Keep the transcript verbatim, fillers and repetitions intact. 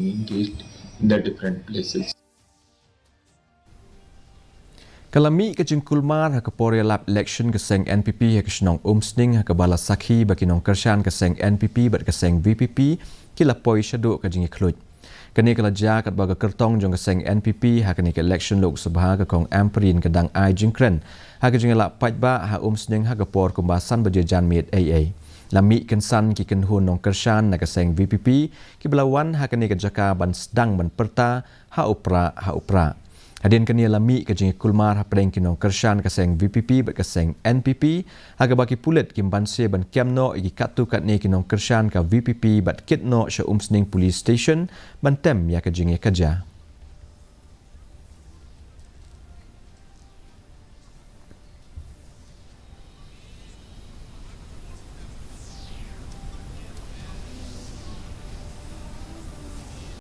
in the different places. Ka la mih ka jingkulmar ha ka por ïalap election ka seng N P P ha ka shnong Umsning ha kaba la sakhi ba ki nongkyrshan ka seng N P P bad ka seng V P P ki la poi shaduh ka jingïakhluit. Kane ka la jia katba ka kyrtong jong ka seng N P P ha kane ka election Lok Sabha ka Kong Ampareen ka dang ai jingkren ha ka jingïalap paidbah ha Umsning ha ka por kumba san baje janmiet ei ei. La mih kynsan ki kynhun nongkyrshan na ka seng V P P kiba la wan ha kane ka jaka ban sdang ban pyrta ha u prah ha u prah. Hadien kane la mih ka jingkulmar hapdeng ki nongkyrshan ka seng V P P bad ka seng N P P ha kaba ki pulit kim banse ban kem noh ïa ki katto katne ki nongkyrshan ka V P P bad kit noh sha Umsning Police Station ban tem ïa ka jingïakajia.